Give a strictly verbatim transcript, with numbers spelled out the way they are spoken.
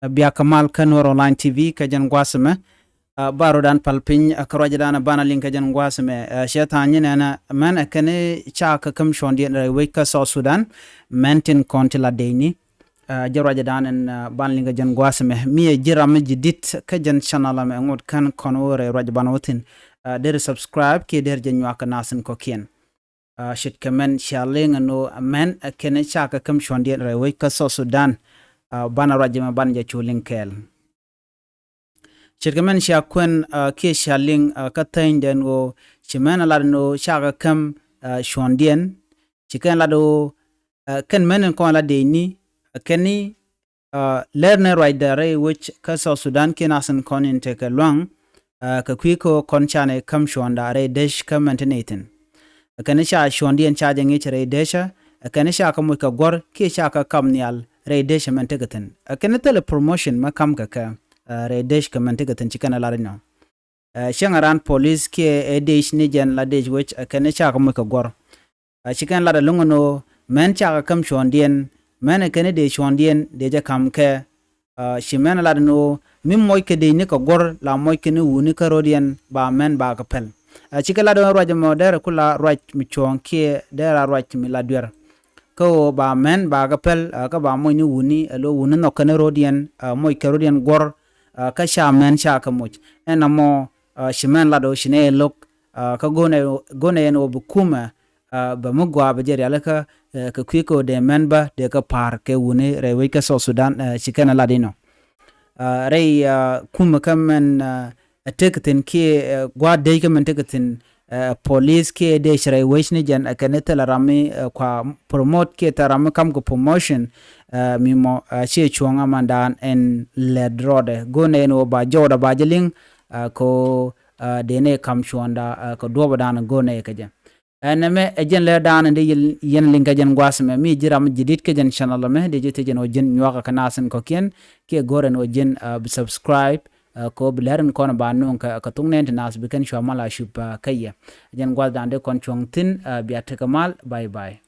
Ɛ, bia kɛ mal kä Nuɛr Online T V kä jɛn gua̱a̱th ɛmɛ. Ɛ, ba rɔdan pal piny, ɛ, kä ruacdan banɛ liŋ kä jɛn gua̱a̱th ɛmɛ. Ɛ, cɛ tha̱a̱ŋ nyin ɛn, ɛ, mɛn ɛ kɛn cakɛ käm cuɔ̱ŋdiɛn rɛy wec kä South Sudan. Mɛn tin kɔn ti la dec ni. Ɛ, jɛ ruacdan ɛn, ɛ, banɛ liŋ kä jɛn gua̱a̱th ɛmɛ. Mi ɛ ji̱ ram mi ji̱ di̱t kä jɛn channel ɛmɛ ŋot kän kɔn wä rɛy ruac banɛ wä thi̱n. Ɛ, der subscribe kiɛ der jɛ nyuak kä nath in kɔ̱kiɛn. Ɛ, ce̱tkɛ mɛn cia liŋ ɛn ɣöö mɛn ɛ kɛn cakɛ käm cuɔ̱ŋdiɛn rɛy wec kä South Sudan. Ɛ, banɛ ruac ɛmɛ banɛ jɛ cu liŋ kɛɛl. Ce̱tkɛ mɛn cia kuɛn, ɛ, kiɛ cia liŋ, ɛ, kä thänyden ɣöö ci mɛn ɛ lat ɛn ɣöö cakɛ käm, ɛ, cuɔ̱ŋdiɛn. Ci kɛn lat ɣöö, ɛ, kɛn mɛn in kɔn la dec ni, ɛ, kɛn ni, ɛ, lɛr ni ruacdɛ rɛy wec kä South Sudan kiɛ nath in kɔn in tekɛ lua̱ŋ, ɛ, kɛ kui̱ kä kɔn canɛ käm cuɔ̱ŋda rɛy dec kä mɛn te nɛy thi̱n. Ɛ kɛn ca cuɔ̱ŋdiɛn ca jɛ ŋi̱c rɛy decä, ɛ kɛn ca kɛ moc kɛ guɔ̱r kiɛ ca kɛ kap nhial rɛy decä mɛn tekɛ thi̱n. Ɛ kɛn thilɛ promotion mɛ ka̱m kɛ kɛ, ɛ, rɛy dec kɛ mɛn tekɛ thi̱n ci kɛn ɛ lar inɔ. Ɛ, cäŋ ɛ raan police kiɛ ɛ dec ni jɛn la dec wec, ɛ kɛn ca kɛ moc kɛ guɔ̱r. Ɛ, ci kɛn lat ɛlɔ̱ŋ ɛn ɣöö mɛn cakɛ käm cuɔ̱ŋdiɛn, mɛn ɛ kɛn dec cuɔ̱ŋdiɛn dec ɛ ka̱m kɛ. Ɛ, ci mɛn ɛ lat ɛn ɣöö mi moc kɛ dec ni kɛ guɔ̱r la moc kɛ ni wuni kä ro̱diɛn ba mɛn ba kɛ pɛl. Ɛ, ci kɛ lat ɛn ruac ɛmɔ derɛ ku la ruac mi cuɔ̱ɔ̱ŋ kiɛ derɛ ruac mi la duer. Kä ɣöö ba mɛn ba kɛ pɛl, ɛ, kä ba moc ni wuni, ɛ, lo̱ wuni nhɔk kɛn ro̱diɛn, ɛ, moc kɛ ro̱diɛn guɔ̱r, ɛ, kä ca mɛn ca kɛ moc. Ɛn ɛmɔ, ɛ, ci mɛn lat ɣöö ci nɛ lo̱k, ɛ, kä go̱nɛ, go̱nɛ ɛn ɣöö bi kumɛ, ɛ, bɛ mi gɔaa bɛ jɛ rialikä, ɛ, kɛ kui̱ kä ɣöö dee mɛn bä dee kɛ pa̱a̱r kɛ wuni rɛy wec kä South Sudan, ɛ, ci kɛn ɛ lat inɔ. Ɛ, rɛy, ɛ, kumɛ kä mɛn, ɛ, ɛ tek thi̱n kiɛ, ɛ, gua̱a̱th dec kä mɛn tek thi̱n, ɛ, police kiɛ dec rɛy wec ni jɛn, ɛ, kɛn thilɛ ram mi, ɛ, kua promote kiɛ thilɛ ram mi ka̱m kɛ promotion, ɛ, mi mɔ, ɛ, ciɛ cuɔ̱ŋ amandan ɛn lɛt rɔɔdɛ. Go̱nɛ ɛn ɣöö ba jɔwdɛ ba jɛ liŋ, ɛ, kɛ ɣöö, ɛ, dee nɛ ka̱m cuɔ̱ŋda, ɛ, kɛ duɔ̱ɔ̱pdan go̱nɛ kɛ jɛ. Ɛn ɛmɛ ɛ jɛn lɛrdan in dee yɛn, yɛn liŋ kä jɛn gua̱a̱th ɛmɛ. Mi ji̱ ram ji̱ di̱t kä jɛn channel ɛmɛ, dee ji̱ thiec ɛn ɣöö ji̱n nyuakä kä nath in kɔ̱kiɛn kiɛ go̱r ɛn ɣöö ji̱n, ɛ, bi subscribe, ɛ, kɛ ɣöö bi lɛr in kɔn ba nööŋ kɛ, kɛ thok nɛn ti nath bi kɛn cua mal a cup, ɛ, kä yɛ. Ɛ jɛn gua̱a̱thdan dee kɔn cuɔ̱ŋ thi̱n, ɛ, bia tekɛ mal. Bye bye.